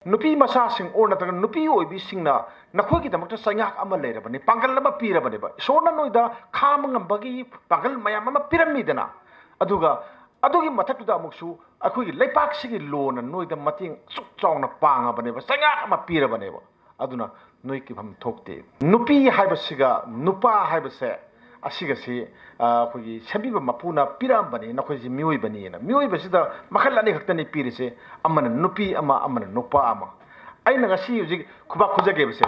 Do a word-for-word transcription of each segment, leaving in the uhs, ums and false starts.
ꯅꯨꯄꯤ ꯃꯆꯥꯁꯤꯡ ꯑꯣꯔ ꯅꯠꯇ꯭ꯔꯒ ꯅꯨꯄꯤ ꯑꯣꯏꯕꯤꯁꯤꯡꯅ ꯅꯈꯣꯏꯒꯤꯗꯃꯛꯇ ꯆꯩꯉꯥꯛ ꯑꯃ ꯂꯩꯔꯕꯅꯤ, ꯄꯥꯡꯒꯜ ꯑꯃ ꯄꯤꯔꯕꯅꯦꯕ꯫ ꯏꯁꯣꯔꯅ ꯅꯣꯏꯗ ꯈꯥꯡꯕ ꯉꯝꯕꯒꯤ ꯄꯥꯡꯒꯜ ꯃꯌꯥꯝ ꯑꯃ ꯄꯤꯔꯝꯃꯤꯗꯅ꯫ ꯑꯗꯨꯒ ꯑꯗꯨꯒꯤ ꯃꯊꯛꯇꯨꯗ ꯑꯃꯨꯛꯁꯨ ꯑꯩꯈꯣꯏꯒꯤ ꯂꯩꯄꯥꯛꯁꯤꯒꯤ ꯂꯣꯅ ꯅꯣꯏꯗ ꯃꯇꯦꯡ ꯑꯁꯨꯛ ꯆꯥꯎꯅ ꯄꯥꯡꯉꯕꯅꯦꯕ, ꯆꯩꯉꯥꯛ ꯑꯃ ꯄꯤꯔꯕꯅꯦꯕ꯫ ꯑꯗꯨꯅ ꯅꯣꯏ ꯀꯤꯐꯝ ꯊꯣꯛꯇꯦ꯫ ꯅꯨꯄꯤ ꯍꯥꯏꯕꯁꯤꯒ ꯅꯨꯄꯥ ꯍꯥꯏꯕꯁꯦ, ꯑꯁꯤꯒꯁꯤ ꯑꯩꯈꯣꯏꯒꯤ ꯁꯦꯝꯕꯤꯕ ꯃꯄꯨꯅ ꯄꯤꯔꯛꯑꯝꯕꯅꯤ, ꯅꯈꯣꯏꯁꯤ ꯃꯤꯑꯣꯏꯕꯅꯤꯅ꯫ ꯃꯤꯑꯣꯏꯕꯁꯤꯗ ꯃꯈꯜ ꯑꯅꯤ ꯈꯛꯇꯅꯤ ꯄꯤꯔꯤꯁꯦ, ꯑꯃꯅ ꯅꯨꯄꯤ ꯑꯃ, ꯑꯃꯅ ꯅꯨꯄꯥ ꯑꯃ꯫ ꯑꯩꯅ ꯉꯁꯤ ꯍꯧꯖꯤꯛ ꯈꯨꯕꯥꯛ ꯈꯨꯖꯒꯦꯕꯁꯦ,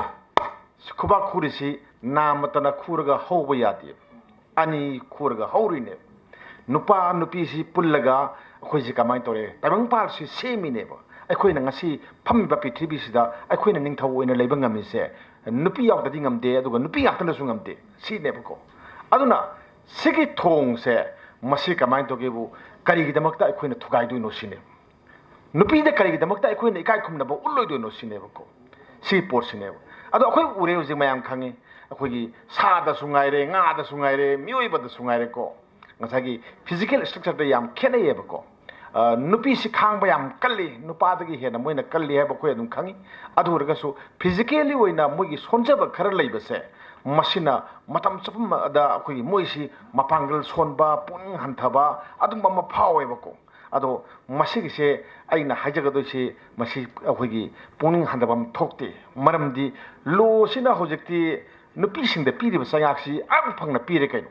ꯈꯨꯕꯥꯛ ꯈꯨꯔꯤꯁꯤ ꯅꯥꯃꯇꯅ ꯈꯨꯔꯒ ꯍꯧꯕ ꯌꯥꯗꯦꯕ, ꯑꯅꯤ ꯈꯨꯔꯒ ꯍꯧꯔꯤꯅꯦꯕ꯫ ꯅꯨꯄꯥ ꯅꯨꯄꯤꯁꯤ ꯄꯨꯜꯂꯒ ꯑꯩꯈꯣꯏꯁꯤ ꯀꯃꯥꯏꯅ ꯇꯧꯔꯦ, ꯇꯥꯏꯕꯪꯄꯥꯜꯁꯤ ꯁꯦꯝꯃꯤꯅꯦꯕ꯫ ꯑꯩꯈꯣꯏꯅ ꯉꯁꯤ ꯐꯝꯃꯤꯕ ꯄ꯭ꯔꯤꯊꯤꯕꯤꯁꯤꯗ ꯑꯩꯈꯣꯏꯅ ꯅꯤꯡꯊꯧ ꯑꯣꯏꯅ ꯂꯩꯕ ꯉꯝꯃꯤꯁꯦ ꯅꯨꯄꯤ ꯌꯥꯎꯗꯗꯤ ꯉꯝꯗꯦ, ꯑꯗꯨꯒ ꯅꯨꯄꯤ ꯉꯥꯛꯇꯅꯁꯨ ꯉꯝꯗꯦ, ꯁꯤꯅꯦꯕꯀꯣ꯫ ꯑꯗꯨꯅ ꯁꯤꯒꯤ ꯊꯣꯡꯁꯦ, ꯃꯁꯤ ꯀꯃꯥꯏꯅ ꯇꯧꯒꯦꯕꯨ, ꯀꯔꯤꯒꯤꯗꯃꯛꯇ ꯑꯩꯈꯣꯏꯅ ꯊꯨꯒꯥꯏꯗꯣꯏꯅꯣ ꯁꯤꯅꯦ꯫ ꯅꯨꯄꯤꯗ ꯀꯔꯤꯒꯤꯗꯃꯛꯇ ꯑꯩꯈꯣꯏꯅ ꯏꯀꯥꯏ ꯈꯨꯝꯅꯕ ꯎꯠꯂꯣꯏꯗꯣꯏꯅꯣ ꯁꯤꯅꯦꯕꯀꯣ, ꯁꯤꯒꯤ ꯄꯣꯠꯁꯤꯅꯦꯕ꯫ ꯑꯗꯣ ꯑꯩꯈꯣꯏ ꯎꯔꯦ ꯍꯧꯖꯤꯛ, ꯃꯌꯥꯝ ꯈꯪꯉꯤ, ꯑꯩꯈꯣꯏꯒꯤ ꯁꯥꯗꯁꯨ ꯉꯥꯏꯔꯦ, ꯉꯥꯗꯁꯨ ꯉꯥꯏꯔꯦ, ꯃꯤꯑꯣꯏꯕꯗꯁꯨ ꯉꯥꯏꯔꯦꯀꯣ, ꯉꯁꯥꯏꯒꯤ ꯐꯤꯖꯤꯀꯦꯜ ꯏꯁꯇ꯭ꯔꯛꯆꯔꯗ ꯌꯥꯝ ꯈꯦꯠꯅꯩꯌꯦꯕꯀꯣ꯫ ꯅꯨꯄꯤꯁꯤ ꯈꯥꯡꯕ ꯌꯥꯝ ꯀꯜꯂꯤ, ꯅꯨꯄꯥꯗꯒꯤ ꯍꯦꯟꯅ ꯃꯣꯏꯅ ꯀꯜꯂꯤ ꯍꯥꯏꯕ ꯑꯩꯈꯣꯏ ꯑꯗꯨꯝ ꯈꯪꯉꯤ꯫ ꯑꯗꯨ ꯑꯣꯏꯔꯒꯁꯨ ꯐꯤꯖꯤꯀꯦꯜꯂꯤ ꯑꯣꯏꯅ ꯃꯣꯏꯒꯤ ꯁꯣꯟꯖꯕ ꯈꯔ ꯂꯩꯕꯁꯦ, ꯃꯁꯤꯅ ꯃꯇꯝ ꯆꯨꯞꯄ ꯑꯃꯗ ꯑꯩꯈꯣꯏꯒꯤ ꯃꯣꯏꯁꯤ ꯃꯄꯥꯡꯒꯜ ꯁꯣꯟꯕ, ꯄꯨꯛꯅꯤꯡ ꯍꯟꯊꯕ ꯑꯗꯨꯝꯕ ꯑꯃ ꯐꯥꯎꯋꯦꯕꯀꯣ꯫ ꯑꯗꯣ ꯃꯁꯤꯒꯤꯁꯦ ꯑꯩꯅ ꯍꯥꯏꯖꯒꯗꯣꯏꯁꯤ, ꯃꯁꯤ ꯑꯩꯈꯣꯏꯒꯤ ꯄꯨꯛꯅꯤꯡ ꯍꯟꯊꯐꯝ ꯊꯣꯛꯇꯦ꯫ ꯃꯔꯝꯗꯤ ꯂꯣꯁꯤꯅ ꯍꯧꯖꯤꯛꯇꯤ ꯅꯨꯄꯤꯁꯤꯡꯗ ꯄꯤꯔꯤꯕ ꯆꯩꯉꯥꯛꯁꯤ ꯑꯃ ꯐꯪꯅ ꯄꯤꯔꯦ ꯀꯩꯅꯣ꯫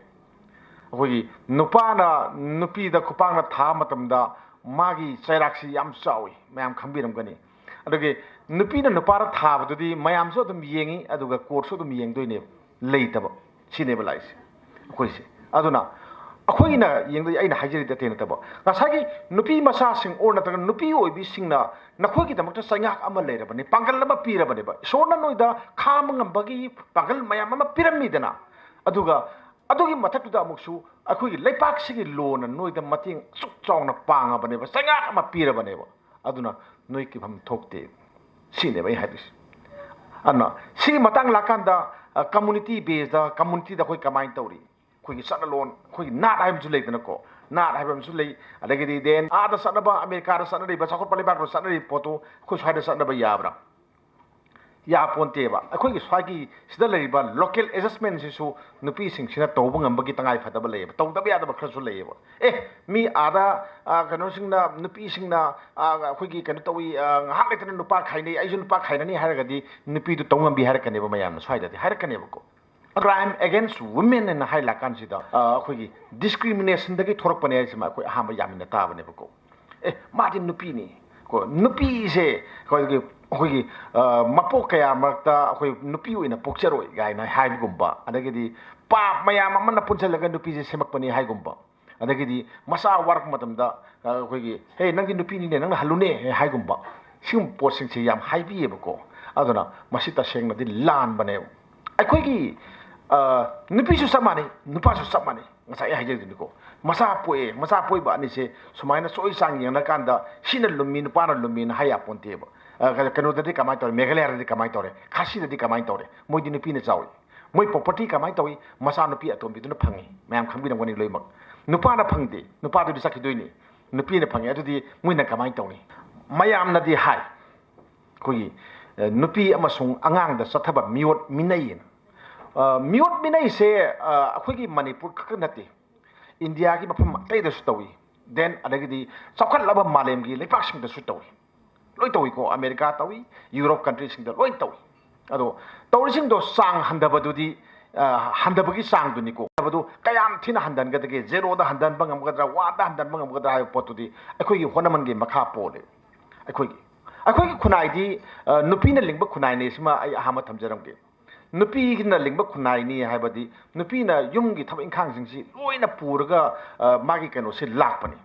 ꯑꯩꯈꯣꯏꯒꯤ ꯅꯨꯄꯥꯅ ꯅꯨꯄꯤꯗ ꯈꯨꯄꯥꯛꯅ ꯊꯥꯕ ꯃꯇꯝꯗ ꯃꯥꯒꯤ ꯆꯩꯔꯥꯛꯁꯤ ꯌꯥꯝ ꯆꯥꯎꯏ, ꯃꯌꯥꯝ ꯈꯪꯕꯤꯔꯝꯒꯅꯤ꯫ ꯑꯗꯒꯤ ꯅꯨꯄꯤꯅ ꯅꯨꯄꯥꯗ ꯊꯥꯕꯗꯨꯗꯤ ꯃꯌꯥꯝꯁꯨ ꯑꯗꯨꯝ ꯌꯦꯡꯉꯤ, ꯑꯗꯨꯒ ꯀꯣꯔꯠꯁꯨ ꯑꯗꯨꯝ ꯌꯦꯡꯗꯣꯏꯅꯦꯕ꯫ ꯂꯩꯇꯕ ꯁꯤꯅꯦꯕ ꯂꯥꯛꯏꯁꯦ ꯑꯩꯈꯣꯏꯁꯦ꯫ ꯑꯗꯨꯅ ꯑꯩꯈꯣꯏꯅ ꯌꯦꯡꯗꯣꯏ, ꯑꯩꯅ ꯍꯥꯏꯖꯔꯤꯗꯤ ꯑꯇꯩ ꯅꯠꯇꯕ, ꯉꯁꯥꯏꯒꯤ ꯅꯨꯄꯤ ꯃꯆꯥꯁꯤꯡ ꯑꯣꯔ ꯅꯠꯇ꯭ꯔꯒ ꯅꯨꯄꯤ ꯑꯣꯏꯕꯤꯁꯤꯡꯅ ꯅꯈꯣꯏꯒꯤꯗꯃꯛꯇ ꯆꯩꯉꯥꯛ ꯑꯃ ꯂꯩꯔꯕꯅꯤ, ꯄꯥꯡꯒꯜ ꯑꯃ ꯄꯤꯔꯕꯅꯦꯕ꯫ ꯏꯁꯣꯔꯅ ꯅꯣꯏꯗ ꯈꯥꯡꯕ ꯉꯝꯕꯒꯤ ꯄꯥꯡꯒꯜ ꯃꯌꯥꯝ ꯑꯃ ꯄꯤꯔꯝꯃꯤꯗꯅ꯫ ꯑꯗꯨꯒ ꯑꯗꯨꯒꯤ ꯃꯊꯛꯇꯨꯗ ꯑꯃꯨꯛꯁꯨ ꯑꯩꯈꯣꯏꯒꯤ ꯂꯩꯄꯥꯛꯁꯤꯒꯤ ꯂꯣꯅ ꯅꯣꯏꯗ ꯃꯇꯦꯡ ꯑꯁꯨꯛ ꯆꯥꯎꯅ ꯄꯥꯡꯉꯕꯅꯦꯕ, ꯆꯩꯉꯥꯛ ꯑꯃ ꯄꯤꯔꯕꯅꯦꯕ꯫ ꯑꯗꯨꯅ ꯅꯣꯏ ꯀꯤꯐꯝ ꯊꯣꯛꯇꯦ꯫ ꯁꯤꯅꯦꯕ ꯑꯩ ꯍꯥꯏꯗꯣꯏꯁꯦ꯫ ꯑꯗꯨꯅ ꯁꯤꯒꯤ ꯃꯇꯥꯡ ꯂꯥꯛꯀꯥꯟꯗ, ꯑ, ꯀꯝꯃꯨꯅꯤꯇꯤ ꯕꯦꯁꯇ, ꯀꯝꯃꯨꯅꯤꯇꯤꯗ ꯑꯩꯈꯣꯏ ꯀꯃꯥꯏꯅ ꯇꯧꯔꯤ? ꯑꯩꯈꯣꯏꯒꯤ ꯆꯠꯅꯂꯣꯟ, ꯑꯩꯈꯣꯏꯒꯤ ꯅꯥꯠ ꯍꯥꯏꯕꯁꯨ ꯂꯩꯗꯅꯀꯣ꯫ ꯅꯥꯠ ꯍꯥꯏꯕ ꯑꯃꯁꯨ ꯂꯩ꯫ ꯑꯗꯒꯤꯗꯤ then ꯑꯥꯗ ꯆꯠꯅꯕ, ꯑꯃꯦꯔꯤꯀꯥꯗ ꯆꯠꯅꯔꯤꯕ, ꯆꯥꯎꯈꯠꯄ ꯂꯩꯕꯥꯛꯇ ꯆꯠꯅꯔꯤꯕ ꯄꯣꯠꯇꯨ ꯑꯩꯈꯣꯏ ꯁ꯭ꯋꯥꯏꯗ ꯆꯠꯅꯕ ꯌꯥꯕ꯭ꯔꯥ? ꯌꯥꯄꯣꯟꯇꯦꯕ꯫ ꯑꯩꯈꯣꯏꯒꯤ ꯁ꯭ꯋꯥꯏꯒꯤ ꯁꯤꯗ ꯂꯩꯔꯤꯕ local adjustmentꯁꯤꯁꯨ ꯅꯨꯄꯤꯁꯤꯡꯁꯤꯅ ꯇꯧꯕ ꯉꯝꯕꯒꯤ ꯇꯉꯥꯏ ꯐꯗꯕ ꯂꯩꯌꯦꯕ, ꯇꯧꯗꯕ ꯌꯥꯗꯕ ꯈꯔꯁꯨ ꯂꯩꯌꯦꯕ꯫ ꯑꯦ, ꯃꯤ ꯑꯥꯗ, ꯑ, ꯀꯩꯅꯣꯁꯤꯡꯅ, ꯅꯨꯄꯤꯁꯤꯡꯅ, ꯑ, ꯑꯩꯈꯣꯏꯒꯤ ꯀꯩꯅꯣ ꯇꯧꯏ, ꯑ, ꯉꯥꯏꯍꯥꯛ ꯂꯩꯇꯅ ꯅꯨꯄꯥ ꯈꯥꯏꯅꯩ, ꯑꯩꯁꯨ ꯅꯨꯄꯥ ꯈꯥꯏꯅꯅꯤ ꯍꯥꯏꯔꯒꯗꯤ ꯅꯨꯄꯤꯗꯨ ꯇꯧ ꯉꯝꯕꯤ ꯍꯥꯏꯔꯛꯀꯅꯦꯕ, ꯃꯌꯥꯝꯅ ꯁ꯭ꯋꯥꯏꯗꯗꯤ ꯍꯥꯏꯔꯛꯀꯅꯦꯕꯀꯣ꯫ Crime against women ꯍꯥꯏꯅ ꯍꯥꯏ ꯂꯥꯛꯀꯥꯟꯁꯤꯗ, ꯑ, ꯑꯩꯈꯣꯏꯒꯤ discriminationꯗꯒꯤ ꯊꯣꯔꯛꯄꯅꯦ ꯍꯥꯏꯁꯤꯃ ꯑꯩꯈꯣꯏ ꯑꯍꯥꯟꯕ ꯌꯥꯃꯤꯟꯅ ꯇꯥꯕꯅꯦꯕꯀꯣ꯫ ꯑꯦ, ꯃꯥꯗꯤ ꯅꯨꯄꯤꯅꯤ ꯀꯣ, ꯅꯨꯄꯤꯁꯦ ꯑꯩꯈꯣꯏꯒꯤ, ꯑꯩꯈꯣꯏꯒꯤ, ꯑ, ꯃꯄꯣꯛ ꯀꯌꯥ ꯃꯔꯛꯇ ꯑꯩꯈꯣꯏ ꯅꯨꯄꯤ ꯑꯣꯏꯅ ꯄꯣꯛꯆꯔꯣꯏ ꯀꯥꯏꯅ ꯍꯥꯏꯕꯒꯨꯝꯕ, ꯑꯗꯒꯤꯗꯤ ꯄꯥꯞ ꯃꯌꯥꯝ ꯑꯃꯅ ꯄꯨꯟꯁꯤꯜꯂꯒ ꯅꯨꯄꯤꯁꯦ ꯁꯦꯝꯃꯛꯄꯅꯤ ꯍꯥꯏꯒꯨꯝꯕ, ꯑꯗꯒꯤꯗꯤ ꯃꯆꯥ ꯋꯥꯔꯛꯄ ꯃꯇꯝꯗ, ꯑ, ꯑꯩꯈꯣꯏꯒꯤ, "ꯍꯦ, ꯅꯪꯗꯤ ꯅꯨꯄꯤꯅꯤꯅꯦ, ꯅꯪꯅ ꯍꯜꯂꯨꯅꯦ" ꯍꯥꯏꯒꯨꯝꯕ, ꯁꯤꯒꯨꯝꯕ ꯄꯣꯠꯁꯤꯡꯁꯦ ꯌꯥꯝ ꯍꯥꯏꯕꯤꯌꯦꯕꯀꯣ꯫ ꯑꯗꯨꯅ ꯃꯁꯤ ꯇꯁꯦꯡꯅꯗꯤ ꯂꯥꯟꯕꯅꯦꯕ꯫ ꯑꯩꯈꯣꯏꯒꯤ, ꯑ, ꯅꯨꯄꯤꯁꯨ ꯆꯞ ꯃꯥꯟꯅꯩ, ꯅꯨꯄꯥꯁꯨ ꯆꯞ ꯃꯥꯟꯅꯩ꯫ ꯉꯁꯥꯏ ꯑꯩ ꯍꯥꯏꯖꯈꯤꯕꯅꯤꯀꯣ, ꯃꯆꯥ ꯄꯣꯛꯑꯦ, ꯃꯆꯥ ꯄꯣꯛꯏꯕ ꯑꯅꯤꯁꯦ ꯁꯨꯃꯥꯏꯅ ꯆꯣꯏ ꯆꯥꯡ ꯌꯦꯡꯅꯀꯥꯟꯗ ꯁꯤꯅ ꯂꯨꯝꯃꯤ, ꯅꯨꯄꯥꯅ ꯂꯨꯝꯃꯤꯅ ꯍꯥꯏ ꯌꯥꯄꯣꯟꯇꯦꯕ꯫ ꯑ, ꯀꯩꯅꯣꯗꯗꯤ ꯀꯃꯥꯏꯅ ꯇꯧꯔꯦ? ꯃꯦꯘꯥꯂꯌꯥꯗꯗꯤ ꯀꯃꯥꯏꯅ ꯇꯧꯔꯦ? ꯈꯥꯁꯤꯗꯗꯤ ꯀꯃꯥꯏꯅ ꯇꯧꯔꯦ? ꯃꯣꯏꯗꯤ ꯅꯨꯄꯤꯅ ꯆꯥꯎꯏ꯫ ꯃꯣꯏ property ꯀꯃꯥꯏꯅ ꯇꯧꯏ? ꯃꯆꯥꯅꯨꯄꯤ ꯑꯇꯣꯝꯕꯤꯗꯨꯅ ꯐꯪꯉꯤ꯫ ꯃꯌꯥꯝ ꯈꯪꯕꯤꯔꯝꯒꯅꯤ ꯂꯣꯏꯅꯃꯛ꯫ ꯅꯨꯄꯥꯅ ꯐꯪꯗꯦ, ꯅꯨꯄꯥꯗꯨꯗꯤ ꯆꯠꯈꯤꯗꯣꯏꯅꯤ꯫ ꯅꯨꯄꯤꯅ ꯐꯪꯉꯦ꯫ ꯑꯗꯨꯗꯤ ꯃꯣꯏꯅ ꯀꯃꯥꯏꯅ ꯇꯧꯅꯤ? ꯃꯌꯥꯝꯅꯗꯤ ꯍꯥꯏ, ꯑꯩꯈꯣꯏꯒꯤ, ꯑ, ꯅꯨꯄꯤ ꯑꯃꯁꯨꯡ ꯑꯉꯥꯡꯗ ꯆꯠꯊꯕ ꯃꯤꯑꯣꯠ ꯃꯤꯅꯩ ꯍꯥꯏꯅ꯫ ꯑ, ꯃꯤꯑꯣꯠ ꯃꯤꯅꯩꯁꯦ, ꯑ, ꯑꯩꯈꯣꯏꯒꯤ ꯃꯅꯤꯄꯨꯔ ꯈꯛꯇ ꯅꯠꯇꯦ, ꯏꯟꯗꯤꯌꯥꯒꯤ ꯃꯐꯝ ꯑꯇꯩꯗꯁꯨ ꯇꯧꯏ꯫ Then ꯑꯗꯒꯤꯗꯤ ꯆꯥꯎꯈꯠꯂꯕ ꯃꯥꯂꯦꯝꯒꯤ ꯂꯩꯄꯥꯛꯁꯤꯡꯗꯁꯨ ꯇꯧꯏ꯫ ꯂꯣꯏ ꯇꯧꯏꯀꯣ, ꯑꯃꯦꯔꯤꯀꯥ ꯇꯧꯏ, ꯌꯨꯔꯣꯞ countryꯁꯤꯡꯗ ꯂꯣꯏ ꯇꯧꯏ꯫ ꯑꯗꯣ ꯇꯧꯔꯤꯁꯤꯡꯗꯣ ꯆꯥꯡ ꯍꯟꯊꯕꯗꯨꯗꯤ, ꯑ, ꯍꯟꯊꯕꯒꯤ ꯆꯥꯡꯗꯨꯅꯤꯀꯣ꯫ ꯍꯟꯊꯕꯗꯨ ꯀꯌꯥꯝ ꯊꯤꯅ ꯍꯟꯊꯍꯟꯒꯗꯒꯦ? Zeroꯗ ꯍꯟꯊꯍꯟꯕ ꯉꯝꯒꯗ꯭ꯔꯥ, oneꯗ ꯍꯟꯊꯍꯟꯕ ꯉꯝꯒꯗ꯭ꯔꯥ ꯍꯥꯏꯕ ꯄꯣꯠꯇꯨꯗꯤ ꯑꯩꯈꯣꯏꯒꯤ ꯍꯣꯠꯅꯃꯟꯒꯤ ꯃꯈꯥ ꯄꯣꯜꯂꯦ꯫ ꯑꯩꯈꯣꯏꯒꯤ, ꯑꯩꯈꯣꯏꯒꯤ ꯈꯨꯟꯅꯥꯏꯗꯤ, ꯑ, ꯅꯨꯄꯤꯅ ꯂꯤꯡꯕ ꯈꯨꯟꯅꯥꯏꯅꯤ꯫ ꯁꯤꯃ ꯑꯩ ꯑꯍꯥꯟꯕ ꯊꯝꯖꯔꯝꯒꯦ꯫ ꯅꯨꯄꯤꯅ ꯂꯤꯡꯕ ꯈꯨꯟꯅꯥꯏꯅꯤ ꯍꯥꯏꯕꯗꯤ ꯅꯨꯄꯤꯅ ꯌꯨꯝꯒꯤ ꯊꯕꯛ ꯏꯪꯈꯥꯡꯁꯤꯡꯁꯤ ꯂꯣꯏꯅ ꯄꯨꯔꯒ, ꯑ, ꯃꯥꯒꯤ ꯀꯩꯅꯣꯁꯤ ꯂꯥꯛꯄꯅꯤ꯫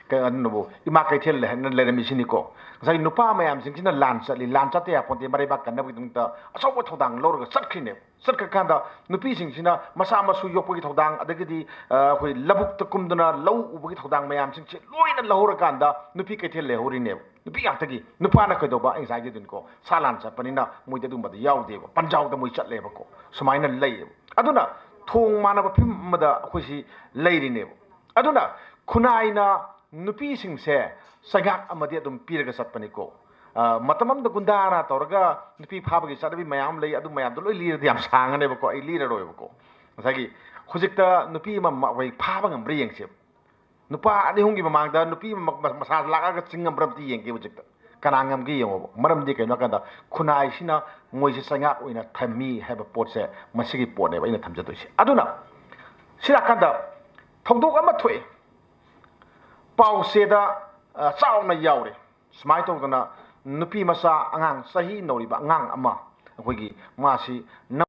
ꯀ-, ꯑꯗꯨꯅꯕꯨ ꯏꯃꯥ ꯀꯩꯊꯦꯜ ꯂꯩ-, ꯂꯩꯔꯝꯃꯤꯁꯤꯅꯤꯀꯣ꯫ ꯉꯁꯥꯏ ꯅꯨꯄꯥ ꯃꯌꯥꯝꯁꯤꯡꯁꯤꯅ ꯂꯥꯟ ꯆꯠꯂꯤ, ꯂꯥꯟ ꯆꯠꯇ ꯌꯥꯄꯣꯟꯇꯦ, ꯃꯔꯩꯕꯥꯛ ꯀꯟꯅꯕꯒꯤꯗꯃꯛꯇ ꯑꯆꯧꯕ ꯊꯧꯗꯥꯡ ꯂꯧꯔꯒ ꯆꯠꯈ꯭ꯔꯤꯅꯦꯕ꯫ ꯆꯠꯈ꯭ꯔꯀꯥꯟꯗ ꯅꯨꯄꯤꯁꯤꯡꯁꯤꯅ ꯃꯆꯥ ꯃꯁꯨ ꯌꯣꯛꯄꯒꯤ ꯊꯧꯗꯥꯡ, ꯑꯗꯒꯤꯗꯤ, ꯑ, ꯑꯩꯈꯣꯏ ꯂꯧꯕꯨꯛꯇ ꯀꯨꯝꯗꯨꯅ ꯂꯧ ꯎꯕꯒꯤ ꯊꯧꯗꯥꯡ ꯃꯌꯥꯝꯁꯤꯡꯁꯦ ꯂꯣꯏꯅ ꯂꯧꯍꯧꯔꯀꯥꯟꯗ ꯅꯨꯄꯤ ꯀꯩꯊꯦꯜ ꯂꯩꯍꯧꯔꯤꯅꯦꯕ꯫ ꯅꯨꯄꯤ ꯉꯥꯛꯇꯒꯤ, ꯅꯨꯄꯥꯅ ꯀꯩꯗꯧꯕ? ꯑꯩ ꯉꯁꯥꯏꯒꯤꯗꯨꯅꯤꯀꯣ, ꯁꯥ ꯂꯥꯟ ꯆꯠꯄꯅꯤꯅ ꯃꯣꯏꯗꯤ ꯑꯗꯨꯝꯕꯗ ꯌꯥꯎꯗꯦꯕ, ꯄꯟꯖꯥꯎꯗ ꯃꯣꯏ ꯆꯠꯂꯦꯕꯀꯣ꯫ ꯁꯨꯃꯥꯏꯅ ꯂꯩꯌꯦꯕ꯫ ꯑꯗꯨꯅ ꯊꯣꯡ ꯃꯥꯟꯅꯕ ꯐꯤꯕꯝ ꯑꯃꯗ ꯑꯩꯈꯣꯏꯁꯤ ꯂꯩꯔꯤꯅꯦꯕ꯫ ꯑꯗꯨꯅ ꯈꯨꯟꯅꯥꯏꯅ ꯅꯨꯄꯤꯁꯤꯡꯁꯦ ꯆꯩꯉꯥꯛ ꯑꯃꯗꯤ ꯑꯗꯨꯝ ꯄꯤꯔꯒ ꯆꯠꯄꯅꯤꯀꯣ꯫ ꯑ, ꯃꯇꯝ ꯑꯃꯗ ꯒꯨꯟꯗꯥꯅ ꯇꯧꯔꯒ ꯅꯨꯄꯤ ꯐꯥꯕꯒꯤ ꯆꯠꯅꯕꯤ ꯃꯌꯥꯝ ꯂꯩ, ꯑꯗꯨ ꯃꯌꯥꯝꯗꯣ ꯂꯣꯏ ꯂꯤꯔꯗꯤ ꯌꯥꯝ ꯁꯥꯡꯉꯅꯦꯕꯀꯣ, ꯑꯩ ꯂꯤꯔꯔꯣꯏꯕꯀꯣ꯫ ꯉꯁꯥꯏꯒꯤ ꯍꯧꯖꯤꯛꯇ ꯅꯨꯄꯤ ꯑꯃ ꯃ-, ꯑꯩꯈꯣꯏ ꯐꯥꯕ ꯉꯝꯕ꯭ꯔꯥ ꯌꯦꯡꯁꯦꯕ꯫ ꯅꯨꯄꯥ ꯑꯅꯤ ꯑꯍꯨꯝꯒꯤ ꯃꯃꯥꯡꯗ ꯅꯨꯄꯤ ꯑꯃ ꯃ-, ꯃꯁꯥ ꯂꯥꯛꯑꯒ ꯆꯤꯡꯉꯝꯕ꯭ꯔꯥ ꯑꯝꯇ ꯌꯦꯡꯒꯦ ꯍꯧꯖꯤꯛꯇ꯫ ꯀꯅꯥ ꯉꯝꯒꯦ ꯌꯦꯡꯉꯣꯕ꯫ ꯃꯔꯝꯗꯤ ꯀꯩꯅꯣ ꯍꯥꯏꯀꯥꯟꯗ ꯈꯨꯟꯅꯥꯏꯁꯤꯅ ꯃꯣꯏꯁꯦ ꯆꯩꯉꯥꯛ ꯑꯣꯏꯅ ꯊꯝꯃꯤ ꯍꯥꯏꯕ ꯄꯣꯠꯁꯦ, ꯃꯁꯤꯒꯤ ꯄꯣꯠꯅꯦꯕ ꯑꯩꯅ ꯊꯝꯖꯗꯣꯏꯁꯦ꯫ ꯑꯗꯨꯅ ꯁꯤꯔꯥꯀꯥꯟꯗ ꯊꯧꯗꯣꯛ ꯑꯃ ꯊꯣꯛꯑꯦ꯫ ꯄꯥꯎꯆꯦꯗ, ꯑ, ꯆꯥꯎꯅ ꯌꯥꯎꯔꯦ꯫ ꯁꯨꯃꯥꯏꯅ ꯇꯧꯗꯅ ꯅꯨꯄꯤ ꯃꯆꯥ, ꯑꯉꯥꯡ ꯆꯍꯤ ꯅꯧꯔꯤꯕ ꯑꯉꯥꯡ ꯑꯃ, ꯑꯩꯈꯣꯏꯒꯤ ꯃꯥꯁꯤ ꯅꯝ-,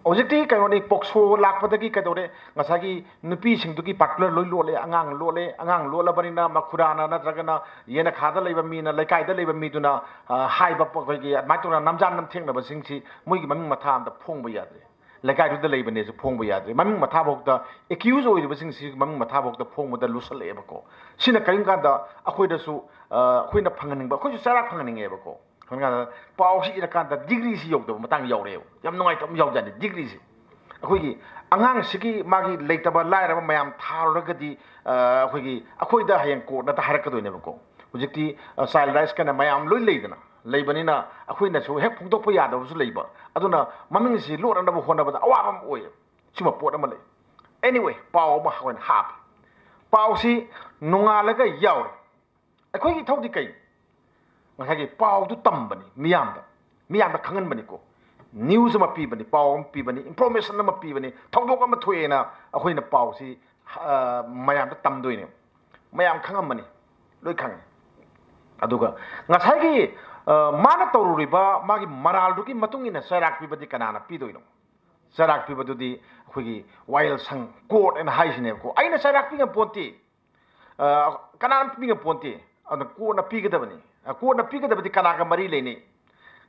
ꯍꯧꯖꯤꯛꯇꯤ ꯀꯩꯅꯣꯅꯤ, ꯄꯣꯛꯁꯣ ꯂꯥꯛꯄꯗꯒꯤ ꯀꯩꯗꯧꯔꯦ, ꯉꯁꯥꯏꯒꯤ ꯅꯨꯄꯤꯁꯤꯡꯗꯨꯒꯤ ꯄꯥꯔꯇꯤꯀꯨꯂꯔ ꯂꯣꯏ ꯂꯣꯠꯂꯦ, ꯑꯉꯥꯡ ꯂꯣꯠꯂꯦ, ꯑꯉꯥꯡ ꯂꯣꯠꯂꯕꯅꯤꯅ ꯃꯈꯨꯔꯥꯅ ꯅꯠꯇ꯭ꯔꯒꯅ ꯌꯦꯅꯈꯥꯗ ꯂꯩꯕ ꯃꯤꯅ, ꯂꯩꯀꯥꯏꯗ ꯂꯩꯕ ꯃꯤꯗꯨꯅ, ꯑ, ꯍꯥꯏꯕ ꯄ-, ꯑꯩꯈꯣꯏꯒꯤ ꯑꯗꯨꯃꯥꯏꯅ ꯇꯧꯅ ꯅꯝꯖꯥꯟ ꯅꯝꯊꯦꯡꯅꯕꯁꯤꯡꯁꯤ ꯃꯣꯏꯒꯤ ꯃꯃꯤꯡ ꯃꯊꯥ ꯑꯝꯇ ꯐꯣꯡꯕ ꯌꯥꯗ꯭ꯔꯦ꯫ ꯂꯩꯀꯥꯏꯗꯨꯗ ꯂꯩꯕꯅꯦꯁꯨ ꯐꯣꯡꯕ ꯌꯥꯗ꯭ꯔꯦ꯫ ꯃꯃꯤꯡ ꯃꯊꯥꯐꯥꯎꯗ, ꯑꯦꯀ꯭ꯌꯨꯁ ꯑꯣꯏꯔꯤꯕꯁꯤꯡꯁꯤ ꯃꯃꯤꯡ ꯃꯊꯥꯐꯥꯎꯗ ꯐꯣꯡꯕꯗ ꯂꯨꯁꯜꯂꯛꯑꯦꯕꯀꯣ꯫ ꯁꯤꯅ ꯀꯔꯤꯒꯨꯝꯕ ꯀꯥꯟꯗ ꯑꯩꯈꯣꯏꯗꯁꯨ, ꯑ, ꯑꯩꯈꯣꯏꯅ ꯐꯪꯍꯟꯅꯤꯡꯕ, ꯑꯩꯈꯣꯏꯁꯨ ꯆꯩꯔꯥꯛ ꯐꯪꯍꯟꯅꯤꯡꯉꯦꯕꯀꯣ꯫ ꯀꯔꯤꯒꯨꯝꯕ ꯀꯥꯟꯗ ꯄꯥꯎꯁꯤ ꯏꯔꯀꯥꯟꯗ ꯗꯤꯒ꯭ꯔꯤꯁꯤ ꯌꯧꯗꯕ ꯃꯇꯥꯡ ꯌꯥꯎꯔꯛꯑꯦꯕ꯫ ꯌꯥꯝ ꯅꯨꯡꯉꯥꯏꯇꯕ ꯑꯃ ꯌꯥꯎꯖꯥꯠꯅꯤ ꯗꯤꯒ꯭ꯔꯤꯁꯤ꯫ ꯑꯩꯈꯣꯏꯒꯤ ꯑꯉꯥꯡꯁꯤꯒꯤ ꯃꯥꯒꯤ ꯂꯩꯇꯕ ꯂꯥꯏꯔꯕ ꯃꯌꯥꯝ ꯊꯥꯔꯨꯔꯒꯗꯤ, ꯑ, ꯑꯩꯈꯣꯏꯒꯤ, ꯑꯩꯈꯣꯏꯗ ꯍꯌꯦꯡ ꯀꯣꯔꯠꯅꯗ ꯍꯥꯏꯔꯛꯀꯗꯣꯏꯅꯦꯕꯀꯣ꯫ ꯍꯧꯖꯤꯛꯇꯤ, ꯑ, ꯆꯥꯏꯜ ꯔꯥꯏꯠꯁ ꯀꯅ ꯃꯌꯥꯝ ꯂꯣꯏ ꯂꯩꯗꯅ, ꯂꯩꯕꯅꯤꯅ ꯑꯩꯈꯣꯏꯅꯁꯨ ꯍꯦꯛ ꯐꯣꯡꯗꯣꯛꯄ ꯌꯥꯗꯕꯁꯨ ꯂꯩꯕ꯫ ꯑꯗꯨꯅ ꯃꯃꯤꯡꯁꯤ ꯂꯣꯠꯅꯅꯕ ꯍꯣꯠꯅꯕꯗ ꯑꯋꯥꯕ ꯑꯃ ꯑꯣꯏꯌꯦꯕ꯫ ꯁꯤꯃ ꯄꯣꯠ ꯑꯃ ꯂꯩ꯫ Anyway, ꯄꯥꯎ ꯑꯃ ꯑꯩꯈꯣꯏꯅ ꯍꯥꯞꯄꯤ꯫ ꯄꯥꯎꯁꯤ ꯅꯣꯡꯉꯥꯜꯂꯒ ꯌꯥꯎꯔꯦ꯫ ꯑꯩꯈꯣꯏꯒꯤ ꯏꯊꯧꯗꯤ ꯀꯩꯅꯣ? ꯉꯁꯥꯏꯒꯤ ꯄꯥꯎꯗꯨ ꯇꯝꯕꯅꯤ ꯃꯤꯌꯥꯝꯗ, ꯃꯤꯌꯥꯝꯗ ꯈꯪꯍꯟꯕꯅꯤꯀꯣ꯫ ꯅ꯭ꯌꯨꯁ ꯑꯃ ꯄꯤꯕꯅꯤ, ꯄꯥꯎ ꯑꯃ ꯄꯤꯕꯅꯤ, ꯏꯟꯐꯣꯔꯃꯦꯁꯟ ꯑꯃ ꯄꯤꯕꯅꯤ, ꯊꯧꯗꯣꯛ ꯑꯃ ꯊꯣꯛꯑꯦꯅ ꯑꯩꯈꯣꯏꯅ ꯄꯥꯎꯁꯤ, ꯑ, ꯃꯌꯥꯝꯗ ꯇꯝꯗꯣꯏꯅꯦ꯫ ꯃꯌꯥꯝ ꯈꯪꯉꯝꯃꯅꯤ, ꯂꯣꯏ ꯈꯪꯉꯤ꯫ ꯑꯗꯨꯒ ꯉꯁꯥꯏꯒꯤ, ꯑ, ꯃꯥꯅ ꯇꯧꯔꯨꯔꯤꯕ ꯃꯥꯒꯤ ꯃꯔꯥꯜꯗꯨꯒꯤ ꯃꯇꯨꯡ ꯏꯟꯅ ꯆꯩꯔꯥꯛ ꯄꯤꯕꯗꯤ ꯀꯅꯥꯅ ꯄꯤꯗꯣꯏꯅꯣ? ꯆꯩꯔꯥꯛ ꯄꯤꯕꯗꯨꯗꯤ ꯑꯩꯈꯣꯏꯒꯤ ꯋꯥꯌꯦꯜ ꯁꯪ, ꯀꯣꯔꯠ ꯍꯥꯏꯅ ꯍꯥꯏꯁꯤꯅꯦꯕꯀꯣ꯫ ꯑꯩꯅ ꯆꯩꯔꯥꯛ ꯄꯤꯉꯝ ꯄꯣꯟꯇꯦ, ꯑ, ꯀꯅꯥꯅ ꯄꯤꯉꯝ ꯄꯣꯟꯇꯦ꯫ ꯑꯗꯨꯅ ꯀꯣꯔꯠꯅ ꯄꯤꯒꯗꯕꯅꯤ꯫ ꯑ, ꯀꯣꯔꯠꯅ ꯄꯤꯒꯗꯕꯗꯤ ꯀꯅꯥꯒ ꯃꯔꯤ ꯂꯩꯅꯩ?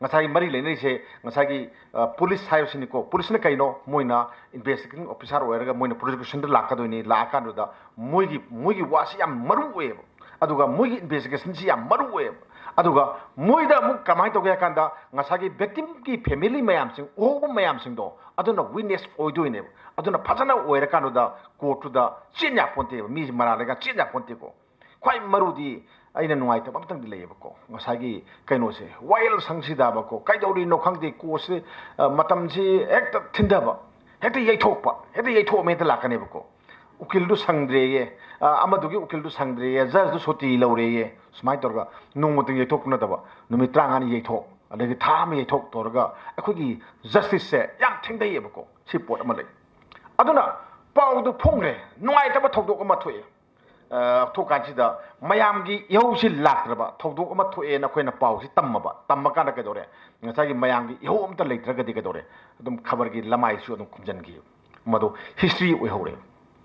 ꯉꯁꯥꯏꯒꯤ ꯃꯔꯤ ꯂꯩꯅꯔꯤꯁꯦ ꯉꯁꯥꯏꯒꯤ, ꯑ, ꯄꯨꯂꯤꯁ ꯍꯥꯏꯕꯁꯤꯅꯤꯀꯣ꯫ ꯄꯨꯂꯤꯁꯅ ꯀꯩꯅꯣ? ꯃꯣꯏꯅ ꯏꯟꯚꯦꯁꯇꯤꯒꯦꯇꯤꯡ ꯑꯣꯐꯤꯁꯥꯔ ꯑꯣꯏꯔꯒ ꯃꯣꯏꯅ ꯄ꯭ꯔꯣꯁꯤꯀ꯭ꯌꯨꯁꯟꯗ ꯂꯥꯛꯀꯗꯣꯏꯅꯤ꯫ ꯂꯥꯛꯑꯀꯥꯟꯗꯨꯗ ꯃꯣꯏꯒꯤ, ꯃꯣꯏꯒꯤ ꯋꯥꯁꯤ ꯌꯥꯝ ꯃꯔꯨ ꯑꯣꯏꯌꯦꯕ꯫ ꯑꯗꯨꯒ ꯃꯣꯏꯒꯤ ꯏꯟꯚꯦꯁꯇꯤꯒꯦꯁꯟꯁꯤ ꯌꯥꯝ ꯃꯔꯨ ꯑꯣꯏꯌꯦꯕ꯫ ꯑꯗꯨꯒ ꯃꯣꯏꯗ ꯑꯃꯨꯛ ꯀꯃꯥꯏꯅ ꯇꯧꯒꯦ ꯍꯥꯏ ꯀꯥꯟꯗ, ꯉꯁꯥꯏꯒꯤ ꯚꯤꯛꯇꯤꯝꯒꯤ ꯐꯦꯃꯤꯂꯤ ꯃꯌꯥꯝꯁꯤꯡ, ꯎꯍꯧꯕ ꯃꯌꯥꯝꯁꯤꯡꯗꯣ, ꯑꯗꯨꯅ ꯋꯤꯠꯅꯦꯁ ꯑꯣꯏꯗꯣꯏꯅꯦꯕ꯫ ꯑꯗꯨꯅ ꯐꯖꯅ ꯑꯣꯏꯔꯀꯥꯟꯗꯨꯗ ꯀꯣꯔꯠꯇꯨꯗ ꯆꯦꯟ ꯌꯥꯄꯣꯟꯇꯦꯕ, ꯃꯤꯁꯦ ꯃꯔꯥ ꯂꯩꯒ ꯆꯦꯟ ꯌꯥꯄꯣꯟꯇꯦꯀꯣ꯫ ꯈ꯭ꯋꯥꯏ ꯃꯔꯨꯗꯤ ꯑꯩꯅ ꯅꯨꯡꯉꯥꯏꯇꯕ ꯑꯃꯇꯪꯗꯤ ꯂꯩꯌꯦꯕꯀꯣ, ꯉꯁꯥꯏꯒꯤ ꯀꯩꯅꯣꯁꯦ, ꯋꯥꯌꯦꯜꯁꯪꯁꯤꯗꯕꯀꯣ, ꯀꯩꯗꯧꯔꯤꯅꯣ ꯈꯪꯗꯦ, ꯀꯣꯔꯠꯁꯦ, ꯑ, ꯃꯇꯝꯁꯤ ꯍꯦꯛꯇ ꯊꯤꯟꯊꯕ, ꯍꯦꯛꯇ ꯌꯩꯊꯣꯛꯄ, ꯍꯦꯛꯇ ꯌꯩꯊꯣꯛꯑꯝꯃꯦ, ꯍꯦꯛꯇ ꯂꯥꯛꯀꯅꯦꯕꯀꯣ꯫ ꯎꯀꯤꯜꯗꯨ ꯁꯪꯗ꯭ꯔꯦꯌꯦ, ꯑ, ꯑꯃꯗꯨꯒꯤ ꯎꯀꯤꯜꯗꯨ ꯁꯪꯗ꯭ꯔꯦꯌꯦ, ꯖꯖꯇꯨ ꯁꯨꯇꯤ ꯂꯧꯔꯦꯌꯦ, ꯁꯨꯃꯥꯏꯅ ꯇꯧꯔꯒ ꯅꯣꯡꯃꯇꯪ ꯌꯩꯊꯣꯛꯄ ꯅꯠꯇꯕ ꯅꯨꯃꯤꯠ ꯇꯔꯥꯃꯉꯥꯅꯤ ꯌꯩꯊꯣꯛ, ꯑꯗꯒꯤ ꯊꯥ ꯑꯃ ꯌꯩꯊꯣꯛ ꯇꯧꯔꯒ ꯑꯩꯈꯣꯏꯒꯤ ꯖꯁꯇꯤꯁꯁꯦ ꯌꯥꯝ ꯊꯦꯡꯊꯩꯌꯦꯕꯀꯣ꯫ ꯁꯤ ꯄꯣꯠ ꯑꯃ ꯂꯩ꯫ ꯑꯗꯨꯅ ꯄꯥꯎꯗꯨ ꯐꯣꯡꯈ꯭ꯔꯦ, ꯅꯨꯡꯉꯥꯏꯇꯕ ꯊꯧꯗꯣꯛ ꯑꯃ ꯊꯣꯛꯑꯦ꯫ ꯑ, ꯊꯣꯛꯀꯥꯟꯁꯤꯗ ꯃꯌꯥꯝꯒꯤ ꯏꯍꯧꯁꯤ ꯂꯥꯛꯇ꯭ꯔꯕ ꯊꯧꯗꯣꯛ ꯑꯃ ꯊꯣꯛꯑꯦꯅ ꯑꯩꯈꯣꯏꯅ ꯄꯥꯎꯁꯤ ꯇꯝꯃꯕ, ꯇꯝꯃ ꯀꯥꯟꯗ ꯀꯩꯗꯧꯔꯦ? ꯉꯁꯥꯏꯒꯤ ꯃꯌꯥꯝꯒꯤ ꯏꯍꯧ ꯑꯝꯇ ꯂꯩꯇ꯭ꯔꯒꯗꯤ ꯀꯩꯗꯧꯔꯦ? ꯑꯗꯨꯝ ꯈꯕꯔꯒꯤ ꯂꯃꯥꯏꯁꯨ ꯑꯗꯨꯝ ꯈꯨꯝꯖꯤꯟꯈꯤ꯫ ꯃꯗꯨ ꯍꯤꯁꯇ꯭ꯔꯤ ꯑꯣꯏꯍꯧꯔꯦ꯫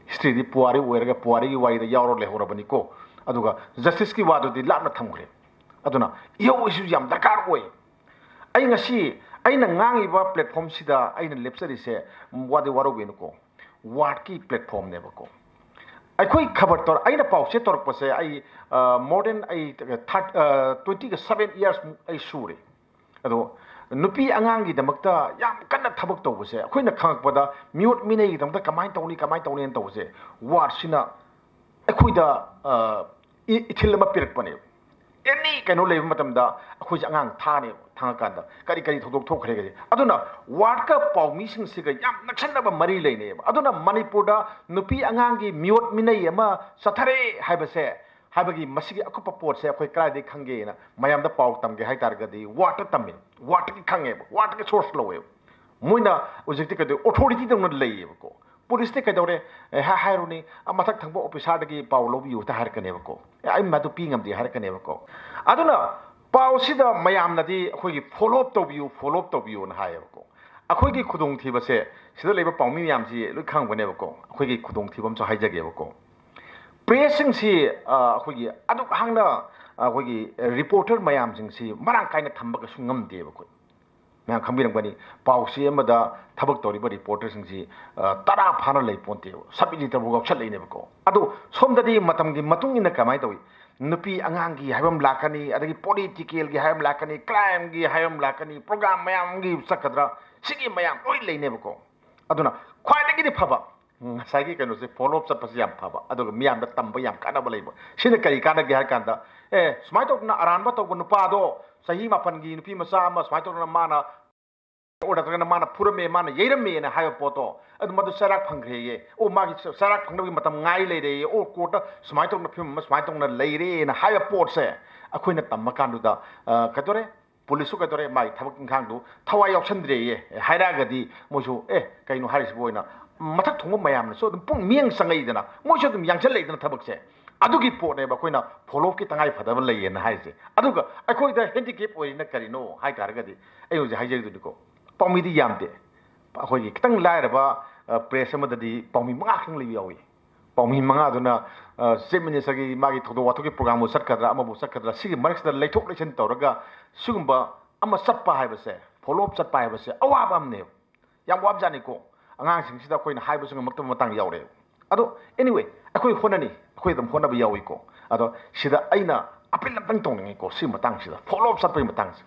ꯍꯤꯁꯇ꯭ꯔꯤꯗꯤ ꯄꯨꯋꯥꯔꯤ ꯑꯣꯏꯔꯒ ꯄꯨꯋꯥꯔꯤꯒꯤ ꯋꯥꯔꯤꯗ ꯌꯥꯎꯔ ꯂꯩꯍꯧꯔꯕꯅꯤꯀꯣ꯫ ꯑꯗꯨꯒ ꯖꯁꯇꯤꯁꯀꯤ ꯋꯥꯗꯨꯗꯤ ꯂꯥꯞꯅ ꯊꯝꯈ꯭ꯔꯦ꯫ ꯑꯗꯨꯅ ꯏꯍꯧ ꯑꯁꯤꯁꯨ ꯌꯥꯝ ꯗꯔꯀꯥꯔ ꯑꯣꯏ꯫ ꯑꯩ ꯉꯁꯤ ꯑꯩꯅ ꯉꯥꯡꯉꯤꯕ ꯄ꯭ꯂꯦꯠꯐꯣꯝꯁꯤꯗ ꯑꯩꯅ ꯂꯦꯞꯆꯔꯤꯁꯦ, ꯋꯥꯗꯤ ꯋꯥꯔꯧꯕꯤꯅꯨꯀꯣ, ꯋꯥꯔꯗꯀꯤ ꯄ꯭ꯂꯦꯠꯐꯣꯝꯅꯦꯕꯀꯣ꯫ ꯑꯩꯈꯣꯏ ꯈꯕꯔ ꯇꯧꯔ-, ꯑꯩꯅ ꯄꯥꯎꯆꯦ ꯇꯧꯔꯛꯄꯁꯦ ꯑꯩ, ꯑ, more than ꯑꯩ ꯊꯥꯔ-, ꯑ, twenty seven years ꯃꯨꯛ ꯑꯩ ꯁꯨꯔꯦ꯫ ꯑꯗꯣ ꯅꯨꯄꯤ ꯑꯉꯥꯡꯒꯤꯗꯃꯛꯇ ꯌꯥꯝ ꯀꯟꯅ ꯊꯕꯛ ꯇꯧꯕꯁꯦ, ꯑꯩꯈꯣꯏꯅ ꯈꯪꯉꯛꯄꯗ ꯃꯤꯑꯣꯠ ꯃꯤꯅꯩꯒꯤꯗꯃꯛꯇ ꯀꯃꯥꯏꯅ ꯇꯧꯅꯤ, ꯀꯃꯥꯏꯅ ꯇꯧꯅꯤꯅ ꯇꯧꯕꯁꯦ, ꯋꯥꯔꯗꯁꯤꯅ ꯑꯩꯈꯣꯏꯗ, ꯑ, ꯏ-, ꯏꯊꯤꯜ ꯑꯃ ꯄꯤꯔꯛꯄꯅꯦꯕ꯫ ꯑꯦꯅꯤ ꯀꯩꯅꯣ ꯂꯩꯕ ꯃꯇꯝꯗ ꯑꯩꯈꯣꯏꯁꯦ ꯑꯉꯥꯡ ꯊꯥꯅꯦꯕ, ꯊꯥꯡꯉꯀꯥꯟꯗ ꯀꯔꯤ ꯀꯔꯤ ꯊꯧꯗꯣꯛ ꯊꯣꯛꯈ꯭ꯔꯦꯒꯁꯦ꯫ ꯑꯗꯨꯅ ꯋꯥꯔꯗꯀ ꯄꯥꯎꯃꯤꯁꯤꯡꯁꯤꯒ ꯌꯥꯝ ꯅꯛꯁꯟꯅꯕ ꯃꯔꯤ ꯂꯩꯅꯩꯕ꯫ ꯑꯗꯨꯅ ꯃꯅꯤꯄꯨꯔꯗ ꯅꯨꯄꯤ ꯑꯉꯥꯡꯒꯤ ꯃꯤꯑꯣꯠ ꯃꯤꯅꯩ ꯑꯃ ꯆꯠꯊꯔꯦ ꯍꯥꯏꯕꯁꯦ, ꯍꯥꯏꯕꯒꯤ ꯃꯁꯤꯒꯤ ꯑꯀꯨꯞꯄ ꯄꯣꯠꯁꯦ ꯑꯩꯈꯣꯏ ꯀꯗꯥꯏꯗꯒꯤ ꯈꯪꯒꯦꯅ ꯃꯌꯥꯝꯗ ꯄꯥꯎ ꯇꯝꯒꯦ ꯍꯥꯏ ꯇꯥꯔꯒꯗꯤ ꯋꯥꯔꯗꯇ ꯇꯝꯃꯤ, ꯋꯥꯔꯗꯇꯒꯤ ꯈꯪꯉꯦꯕ, ꯋꯥꯔꯗꯇꯒꯤ ꯁꯣꯔꯁ ꯂꯧꯋꯦꯕ꯫ ꯃꯣꯏꯅ ꯍꯧꯖꯤꯛꯇꯤ ꯀꯩꯗꯧ, ꯑꯣꯊꯣꯔꯤꯇꯤꯗꯧꯅ ꯂꯩꯌꯦꯕꯀꯣ꯫ ꯄꯨꯂꯤꯁꯇ ꯀꯩꯗꯧꯔꯦ, ꯑꯦ, ꯍꯥ-, ꯍꯥꯏꯔꯨꯅꯤ, ꯑ, ꯃꯊꯛ ꯊꯪꯕ ꯑꯣꯐꯤꯁꯥꯔꯗꯒꯤ ꯄꯥꯎ ꯂꯧꯕꯤꯌꯨ ꯍꯦꯛꯇ ꯍꯥꯏꯔꯛꯀꯅꯦꯕꯀꯣ꯫ ꯑꯦ, ꯑꯩ ꯃꯗꯨ ꯄꯤ ꯉꯝꯗꯦ ꯍꯥꯏꯔꯛꯀꯅꯦꯕꯀꯣ꯫ ꯑꯗꯨꯅ ꯄꯥꯎꯁꯤꯗ ꯃꯌꯥꯝꯅꯗꯤ ꯑꯩꯈꯣꯏꯒꯤ "ꯐꯣꯂꯣ ꯑꯞ ꯇꯧꯕꯤꯌꯨ, ꯐꯣꯂꯣ ꯑꯞ ꯇꯧꯕꯤꯌꯨꯅ" ꯍꯥꯏꯌꯦꯕꯀꯣ꯫ ꯑꯩꯈꯣꯏꯒꯤ ꯈꯨꯗꯣꯡꯊꯤꯕꯁꯦ ꯁꯤꯗ ꯂꯩꯕ ꯄꯥꯎꯃꯤ ꯃꯌꯥꯝꯁꯤ ꯂꯣꯏ ꯈꯪꯕꯅꯦꯕꯀꯣ꯫ ꯑꯩꯈꯣꯏꯒꯤ ꯈꯨꯗꯣꯡꯊꯤꯕ ꯑꯃꯁꯨ ꯍꯥꯏꯖꯒꯦꯕꯀꯣ꯫ ꯄ꯭ꯔꯦꯁꯁꯤꯡꯁꯤ, ꯑ, ꯑꯩꯈꯣꯏꯒꯤ ꯑꯗꯨꯛ ꯍꯥꯡꯅ, ꯑ, ꯑꯩꯈꯣꯏꯒꯤ ꯔꯤꯄꯣꯔꯇꯔ ꯃꯌꯥꯝꯁꯤꯡꯁꯤ ꯃꯔꯥꯡ ꯀꯥꯏꯅ ꯊꯝꯕ ꯀꯩꯁꯨ ꯉꯝꯗꯦꯕ ꯑꯩꯈꯣꯏ꯫ ꯃꯌꯥꯝ ꯈꯪꯕꯤꯔꯝꯒꯅꯤ, ꯄꯥꯎꯆꯦ ꯑꯃꯗ ꯊꯕꯛ ꯇꯧꯔꯤꯕ ꯔꯤꯄꯣꯔꯇꯔꯁꯤꯡꯁꯤ ꯇꯔꯥ ꯐꯥꯅ ꯂꯩ ꯄꯣꯟꯇꯦꯕ, ꯁꯕ ꯏꯗꯤꯇꯔꯕꯨ ꯌꯥꯎꯁꯜꯂꯛꯏꯅꯦꯕꯀꯣ꯫ ꯑꯗꯣ ꯁꯣꯝꯗꯗꯤ ꯃꯇꯝꯒꯤ ꯃꯇꯨꯡ ꯏꯟꯅ ꯀꯃꯥꯏꯅ ꯇꯧꯏ? ꯅꯨꯄꯤ ꯑꯉꯥꯡꯒꯤ ꯍꯥꯏꯕ ꯑꯃ ꯂꯥꯛꯀꯅꯤ, ꯑꯗꯒꯤ ꯄꯣꯂꯤꯇꯤꯀꯦꯜꯒꯤ ꯍꯥꯏꯕ ꯑꯃ ꯂꯥꯛꯀꯅꯤ, ꯀ꯭ꯔꯥꯏꯝꯒꯤ ꯍꯥꯏꯕ ꯑꯃ ꯂꯥꯛꯀꯅꯤ, ꯄ꯭ꯔꯣꯒ꯭ꯔꯥꯝ ꯃꯌꯥꯝ ꯑꯃꯒꯤ ꯆꯠꯀꯗ꯭ꯔꯥ, ꯁꯤꯒꯤ ꯃꯌꯥꯝ ꯂꯣꯏ ꯂꯩꯅꯦꯕꯀꯣ꯫ ꯑꯗꯨꯅ ꯈ꯭ꯋꯥꯏꯗꯒꯤꯗꯤ ꯐꯕ, ꯎꯝ, ꯉꯁꯥꯏꯒꯤ ꯀꯩꯅꯣꯁꯦ, ꯐꯣꯂꯣ ꯑꯞ ꯆꯠꯄꯁꯦ ꯌꯥꯝ ꯐꯕ, ꯑꯗꯨꯒ ꯃꯤꯌꯥꯝꯗ ꯇꯝꯕ ꯌꯥꯝ ꯀꯥꯟꯅꯕ ꯂꯩꯕ꯫ ꯁꯤꯅ ꯀꯔꯤ ꯀꯥꯟꯅꯒꯦ ꯍꯥꯏ ꯀꯥꯟꯗ, ꯑꯦ, ꯁꯨꯃꯥꯏꯅ ꯇꯧꯗꯅ ꯑꯔꯥꯟꯕ ꯇꯧꯕ ꯅꯨꯄꯥꯗꯣ, ꯆꯍꯤ ꯃꯥꯄꯟꯒꯤ ꯅꯨꯄꯤ ꯃꯆꯥ ꯑꯃ ꯁꯨꯃꯥꯏꯅ ꯇꯧꯗꯅ ꯃꯥꯅ ꯑꯣ ꯅꯠꯇ꯭ꯔꯒꯅ ꯃꯥꯅ ꯐꯨꯔꯝꯃꯦ, ꯃꯥꯅ ꯌꯩꯔꯝꯃꯦꯅ ꯍꯥꯏꯕ ꯄꯣꯠꯇꯣ, ꯑꯗꯨ ꯃꯗꯨ ꯆꯩꯔꯥꯛ ꯐꯪꯈ꯭ꯔꯦꯌꯦ, ꯑꯣ ꯃꯥꯒꯤ ꯆ- ꯆꯩꯔꯥꯛ ꯐꯪꯅꯕꯒꯤ ꯃꯇꯝ ꯉꯥꯏ ꯂꯩꯔꯦꯌꯦ, ꯑꯣ ꯀꯣꯔꯠꯇ ꯁꯨꯃꯥꯏꯅ ꯇꯧꯗꯅ ꯐꯤꯕꯝ ꯑꯃ ꯁꯨꯃꯥꯏꯅ ꯇꯧꯗꯅ ꯂꯩꯔꯦꯅ ꯍꯥꯏꯕ ꯄꯣꯠꯁꯦ ꯑꯩꯈꯣꯏꯅ ꯇꯝꯕ ꯀꯥꯟꯗꯨꯗ, ꯑ, ꯀꯩꯗꯧꯔꯦ, ꯄꯨꯂꯤꯁꯁꯨ ꯀꯩꯗꯧꯔꯦ, ꯃꯥꯒꯤ ꯊꯕꯛ ꯏꯪꯈꯥꯡꯗꯨ ꯊꯋꯥꯏ ꯌꯥꯎꯁꯟꯗ꯭ꯔꯦꯌꯦ ꯍꯥꯏꯔꯛꯑꯒꯗꯤ ꯃꯣꯏꯁꯨ, ꯑꯦ, ꯀꯩꯅꯣ ꯍꯥꯏꯔꯤꯁꯤꯕꯨ ꯑꯣꯏꯅ ꯃꯊꯛ ꯊꯣꯡꯕ ꯃꯌꯥꯝꯅꯁꯨ ꯑꯗꯨꯝ ꯄꯨꯛꯅꯤꯡ ꯃꯤꯠꯌꯦꯡ ꯆꯪꯉꯛꯏꯗꯅ, ꯃꯣꯏꯁꯨ ꯑꯗꯨꯝ ꯌꯥꯡꯁꯜꯂꯛꯏꯗꯅ ꯊꯕꯛꯁꯦ꯫ ꯑꯗꯨꯒꯤ ꯄꯣꯠꯅꯦꯕ ꯑꯩꯈꯣꯏꯅ ꯐꯣꯂꯣ ꯑꯞꯀꯤ ꯇꯉꯥꯏ ꯐꯗꯕ ꯂꯩꯌꯦꯅ ꯍꯥꯏꯔꯤꯁꯦ꯫ ꯑꯗꯨꯒ ꯑꯩꯈꯣꯏꯗ ꯍꯦꯟꯗꯤꯀꯦꯞ ꯑꯣꯏꯔꯤꯅ ꯀꯔꯤꯅꯣ ꯍꯥꯏ ꯇꯥꯔꯒꯗꯤ, ꯑꯩ ꯍꯧꯖꯤꯛ ꯍꯥꯏꯖꯔꯤꯗꯨꯅꯤꯀꯣ, ꯄꯥꯎꯃꯤꯗꯤ ꯌꯥꯝꯗꯦ꯫ ꯑꯩꯈꯣꯏꯒꯤ ꯈꯤꯇꯪ ꯂꯥꯏꯔꯕ, ꯑ, ꯄ꯭ꯔꯦꯁ ꯑꯃꯗꯗꯤ ꯄꯥꯎꯃꯤ ꯃꯉꯥ ꯈꯛꯇꯪ ꯂꯩꯕ ꯌꯥꯎꯏ꯫ ꯄꯥꯎꯃꯤ ꯃꯉꯥꯗꯨꯅ, ꯑ, ꯆꯤꯐ ꯃꯤꯅꯤꯁꯇꯔꯒꯤ ꯃꯥꯒꯤ ꯊꯧꯗꯣꯛ ꯋꯥꯊꯣꯛꯀꯤ ꯄ꯭ꯔꯣꯒ꯭ꯔꯥꯝꯕꯨ ꯆꯠꯀꯗ꯭ꯔꯥ, ꯑꯃꯕꯨ ꯆꯠꯀꯗ꯭ꯔꯥ, ꯁꯤꯒꯤ ꯃꯔꯛꯁꯤꯗ ꯂꯩꯊꯣꯛ ꯂꯩꯁꯤꯟ ꯇꯧꯔꯒ ꯁꯤꯒꯨꯝꯕ ꯑꯃ ꯆꯠꯄ ꯍꯥꯏꯕꯁꯦ, ꯐꯣꯂꯣ ꯑꯞ ꯆꯠꯄ ꯍꯥꯏꯕꯁꯦ ꯑꯋꯥꯕ ꯑꯃꯅꯦꯕ꯫ ꯌꯥꯝ ꯋꯥꯕꯖꯥꯠꯅꯤꯀꯣ꯫ ꯑꯉꯥꯡꯁꯤꯡꯁꯤꯗ ꯑꯩꯈꯣꯏꯅ ꯍꯥꯏꯕꯁꯨ ꯉꯝꯃꯛꯇꯕ ꯃꯇꯥꯡ ꯌꯥꯎꯔꯦꯕ꯫ ꯑꯗꯣ anyway, ꯑꯩꯈꯣꯏ ꯍꯣꯠꯅꯅꯤ, ꯑꯩꯈꯣꯏ ꯑꯗꯨꯝ ꯍꯣꯠꯅꯕ ꯌꯥꯎꯏꯀꯣ꯫ ꯑꯗꯣ ꯁꯤꯗ ꯑꯩꯅ ꯑꯄꯤꯜ ꯑꯝꯇꯪ ꯇꯧꯅꯤꯡꯉꯤꯀꯣ, ꯁꯤ ꯃꯇꯥꯡꯁꯤꯗ, ꯐꯣꯂꯣ ꯑꯞ ꯆꯠꯄꯒꯤ ꯃꯇꯥꯡꯁꯦ꯫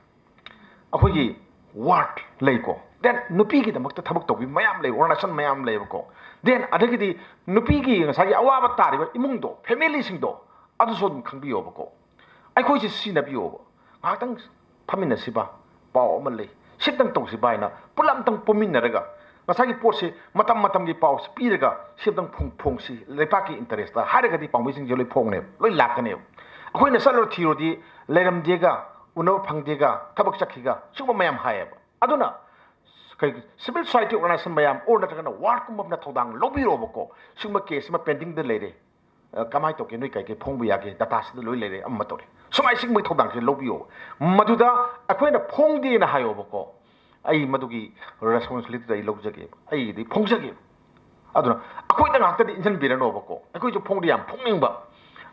ꯑꯩꯈꯣꯏꯒꯤ ꯋꯥꯔꯗ ꯂꯩꯀꯣ, then ꯅꯨꯄꯤꯒꯤꯗꯃꯛꯇ ꯊꯕꯛ ꯇꯧꯕꯤ ꯃꯌꯥꯝ ꯂꯩ, ꯑꯣꯔꯒꯅꯥꯏꯖꯦꯁꯟ ꯃꯌꯥꯝ ꯂꯩꯕꯀꯣ, then ꯑꯗꯒꯤꯗꯤ ꯅꯨꯄꯤꯒꯤ ꯉꯁꯥꯏꯒꯤ ꯑꯋꯥꯕ ꯇꯥꯔꯤꯕ ꯏꯃꯨꯡꯗꯣ, ꯐꯦꯃꯤꯂꯤꯁꯤꯡꯗꯣ, ꯑꯗꯨꯁꯨ ꯑꯗꯨꯝ ꯈꯪꯕꯤꯌꯣꯕꯀꯣ꯫ ꯑꯩꯈꯣꯏꯁꯦ ꯁꯤꯖꯤꯟꯅꯕꯤꯌꯣꯕ꯫ ꯉꯥꯏꯍꯥꯛꯇꯪ ꯐꯝꯃꯤꯟꯅꯁꯤꯕ, ꯄꯥꯎ ꯑꯃ ꯂꯩ, ꯁꯤꯇꯪ ꯇꯧꯁꯤꯕ ꯍꯥꯏꯅ ꯄꯨꯂꯞ ꯑꯝꯇꯪ ꯄꯨꯟꯃꯤꯟꯅꯔꯒ ꯉꯁꯥꯏꯒꯤ ꯄꯣꯠꯁꯦ ꯃꯇꯝ ꯃꯇꯝꯒꯤ ꯄꯥꯎꯁꯦ ꯄꯤꯔꯒ ꯁꯤ ꯑꯝꯇꯪ ꯐꯣꯡ-, ꯐꯣꯡꯁꯤ, ꯂꯩꯄꯥꯛꯀꯤ ꯏꯟꯇꯔꯦꯁꯇ ꯍꯥꯏꯔꯒꯗꯤ ꯄꯥꯎꯃꯤꯁꯤꯡꯁꯦ ꯂꯣꯏ ꯐꯣꯡꯅꯦꯕ, ꯂꯣꯏ ꯂꯥꯛꯀꯅꯦꯕ꯫ ꯑꯩꯈꯣꯏꯅ ꯆꯠꯂꯨꯔ ꯊꯤꯔꯨꯔꯗꯤ ꯂꯩꯔꯝꯗꯦꯒ, ꯎꯅꯕ ꯐꯪꯗꯦꯒ, ꯊꯕꯛ ꯆꯠꯈꯤꯒ, ꯁꯤꯒꯨꯝꯕ ꯃꯌꯥꯝ ꯍꯥꯏꯌꯦꯕ꯫ ꯑꯗꯨꯅ ꯀꯩ, ꯁꯤꯚꯤꯜ ꯁꯣꯁꯥꯏꯇꯤ ꯑꯣꯔꯒꯅꯥꯏꯖꯦꯁꯟ ꯃꯌꯥꯝ ꯑꯣꯔ ꯅꯠꯇ꯭ꯔꯒꯅ ꯋꯥꯔꯗꯀꯨꯝꯕ ꯑꯃꯅ ꯊꯧꯗꯥꯡ ꯂꯧꯕꯤꯔꯣꯕꯀꯣ꯫ ꯁꯤꯒꯨꯝꯕ ꯀꯦꯁ ꯑꯃ ꯄꯦꯟꯗꯤꯡꯗ ꯂꯩꯔꯦ, ꯑ, ꯀꯃꯥꯏꯅ ꯇꯧꯒꯦ, ꯅꯣꯏ ꯀꯩ ꯀꯩ ꯐꯣꯡꯕ ꯌꯥꯒꯦ, ꯗꯇꯥꯁꯤꯗ ꯂꯣꯏ ꯂꯩꯔꯦ, ꯑꯃ ꯇꯧꯔꯦ, ꯁꯨꯃꯥꯏ ꯁꯤꯒꯨꯝꯕꯒꯤ ꯊꯧꯗꯥꯡꯁꯦ ꯂꯧꯕꯤꯌꯣꯕ꯫ ꯃꯗꯨꯗ ꯑꯩꯈꯣꯏꯅ ꯐꯣꯡꯗꯦꯅ ꯍꯥꯏꯌꯣꯕꯀꯣ, ꯑꯩ ꯃꯗꯨꯒꯤ ꯔꯦꯁꯄꯣꯟꯁꯤꯕꯤꯂꯤꯇꯤꯗꯣ ꯑꯩ ꯂꯧꯖꯒꯦꯕ, ꯑꯩꯒꯤꯗꯤ ꯐꯣꯡꯖꯒꯦꯕ꯫ ꯑꯗꯨꯅ ꯑꯩꯈꯣꯏꯗ ꯉꯥꯛꯇꯗꯤ ꯏꯟꯁꯤꯟꯕꯤꯔꯅꯣꯕꯀꯣ, ꯑꯩꯈꯣꯏꯁꯨ ꯐꯣꯡꯗꯤ ꯌꯥꯝ ꯐꯣꯡꯅꯤꯡꯕ,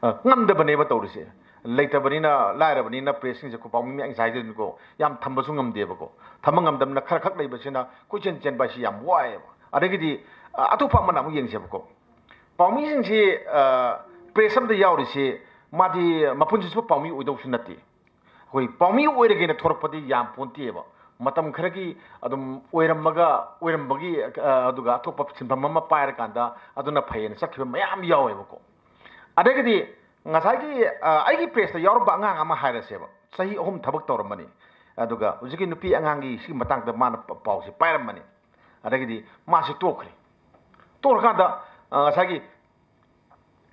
ꯑ, ꯉꯝꯗꯕꯅꯦꯕ ꯇꯧꯔꯤꯁꯦ꯫ ꯂꯩꯇꯕꯅꯤꯅ, ꯂꯥꯏꯔꯕꯅꯤꯅ ꯄ꯭ꯔꯦꯁꯁꯤꯡꯁꯦ ꯑꯩꯈꯣꯏ ꯄꯥꯎꯃꯤ ꯃꯌꯥꯝ ꯉꯁꯥꯏꯗꯅꯤꯀꯣ, ꯌꯥꯝ ꯊꯝꯕꯁꯨ ꯉꯝꯗꯦꯕꯀꯣ꯫ ꯊꯝꯕ ꯉꯝꯗꯕꯅ ꯈꯔ ꯈꯛ ꯂꯩꯕꯁꯤꯅ ꯀꯣꯏꯆꯦꯟ ꯆꯦꯟꯕ ꯍꯥꯏꯁꯤ ꯌꯥꯝ ꯋꯥꯏꯑꯦꯕ꯫ ꯑꯗꯒꯤꯗꯤ ꯑ, ꯑꯇꯣꯞꯄ ꯑꯃꯅ ꯑꯃꯨꯛ ꯌꯦꯡꯁꯦꯕꯀꯣ꯫ ꯄꯥꯎꯃꯤꯁꯤꯡꯁꯤ, ꯑ, ꯄ꯭ꯔꯦꯁ ꯑꯃꯗ ꯌꯥꯎꯔꯤꯁꯤ ꯃꯥꯗꯤ ꯃꯄꯨꯟꯁꯤ ꯆꯨꯞꯄ ꯄꯥꯎꯃꯤ ꯑꯣꯏꯗꯧꯁꯨ ꯅꯠꯇꯦ꯫ ꯑꯩꯈꯣꯏ ꯄꯥꯎꯃꯤ ꯑꯣꯏꯔꯒꯦꯅ ꯊꯣꯔꯛꯄꯗꯤ ꯌꯥꯝ ꯄꯣꯟꯇꯦꯕ꯫ ꯃꯇꯝ ꯈꯔꯒꯤ ꯑꯗꯨꯝ ꯑꯣꯏꯔꯝꯃꯒ, ꯑꯣꯏꯔꯝꯕꯒꯤ, ꯑ, ꯑꯗꯨꯒ ꯑꯇꯣꯞꯄ ꯁꯤꯟꯐꯝ ꯑꯃ ꯄꯥꯏꯔꯀꯥꯟꯗ ꯑꯗꯨꯅ ꯐꯩꯌꯦꯅ ꯆꯠꯈꯤꯕ ꯃꯌꯥꯝ ꯌꯥꯎꯋꯦꯕꯀꯣ꯫ ꯑꯗꯒꯤꯗꯤ ꯉꯁꯥꯏꯒꯤ, ꯑ, ꯑꯩꯒꯤ ꯄ꯭ꯔꯦꯁꯇ ꯌꯥꯎꯔꯝꯕ ꯑꯉꯥꯡ ꯑꯃ ꯍꯥꯏꯔꯁꯦꯕ, ꯆꯍꯤ ꯑꯍꯨꯝ ꯊꯕꯛ ꯇꯧꯔꯝꯕꯅꯤ, ꯑꯗꯨꯒ ꯍꯧꯖꯤꯛꯀꯤ ꯅꯨꯄꯤ ꯑꯉꯥꯡꯒꯤ ꯁꯤꯒꯤ ꯃꯇꯥꯡꯗ ꯃꯥꯅ ꯄ-, ꯄꯥꯎꯁꯦ ꯄꯥꯏꯔꯝꯕꯅꯤ꯫ ꯑꯗꯒꯤꯗꯤ ꯃꯥꯁꯦ ꯇꯣꯛꯈ꯭ꯔꯦ꯫ ꯇꯣꯛꯈ꯭ꯔꯀꯥꯟꯗ, ꯑ, ꯉꯁꯥꯏꯒꯤ